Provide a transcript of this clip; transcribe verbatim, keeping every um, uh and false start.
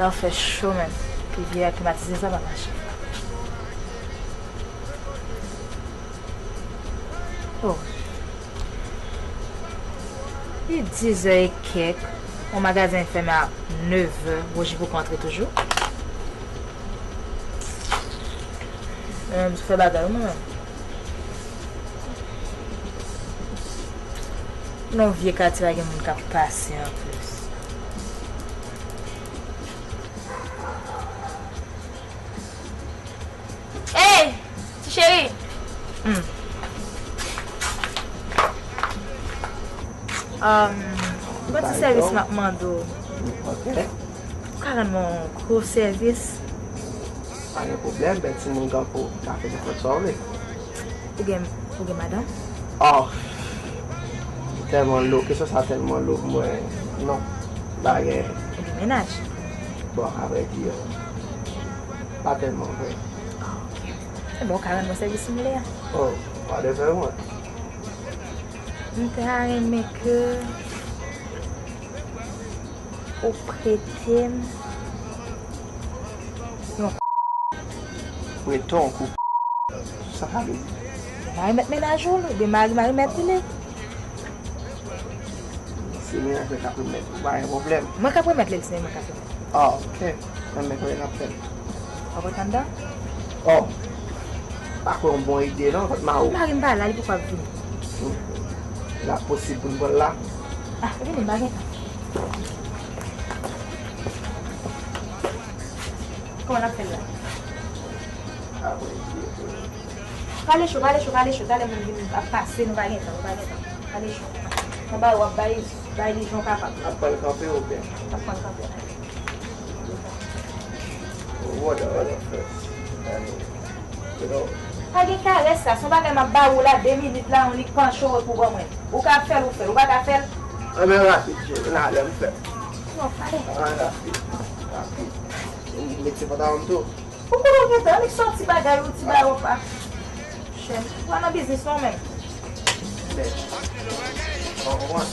Sa fè cho menm. Epi vye klimatize sa pa mache. Oh. Li dizè e kèk. Yon magazen fèmen a nevè. Woji poko antre toujou. Mwen menm, m fè bagay mwen menm. Nan vye katye la gen moun k ap pase anplis. Ey! Ti cheri! Hmm. Um, gon ti sèvis m ap mande w. Ok. Ou ka rann mwen yon gwo sèvis? Pa gen pwoblèm, bèl timoun tankou w ka fè nenpòt sa w vle. Ou gen, ou gen madanm? Oh, tèlman lo, kesyon sa tèlman lo pou mwen. Non, pa gen. Ou gen mennaj? Bon, avrèdi, pa tèlman vre. Ah, ok. Ebyen, ou ka rann mwen sèvis m vle a. Oh, pa de fè mwen. M ta renmen ke ou prete m yon. Prete w yon kou. Sa sa vle di? Mari mèt mennaj ou, oubyen mari mari mèt li. Si mennaj mwen k ap remèt ou, pa gen pwoblèm. Mwen k ap remèt li, si se mwen k ap remèt. Ah, ok. Mwen menm kote n ap fè l. Ou kontan anndan? Oh. Pa kwè yon bon ide non, kot Mao. Mari m pa la, li poko ap vini. Hmm. L ap posib pou n pran l la. Ah, vini, m pa gen tan. Kòman n ap fè l la? Apre, pale cho, pale cho, pale cho. Talè moun vin ap pase, nou pa gen tan, nou pa gen tan. Pale cho. Nan ba w ap bay, bay li jan w kapab. Ap pran l kanpe oubyen? Ap pran l kanpe. What the other first? Pa gen karès la, se yon bagay m ap ba ou la, de minit la, yon lig panche w pou ban mwen. Ou ka fè l, ou fè l, ou pa ka fè l. Anben rapid, cheri, n ale, m fè l. Non, ale. Anben rapid, rapid. Mete pantalon m tou. Ou konnen w gentan, annik sòti bagay ou ti ba w pa. Chèn, ou pa nan biznis non menm. Men, bon, bon.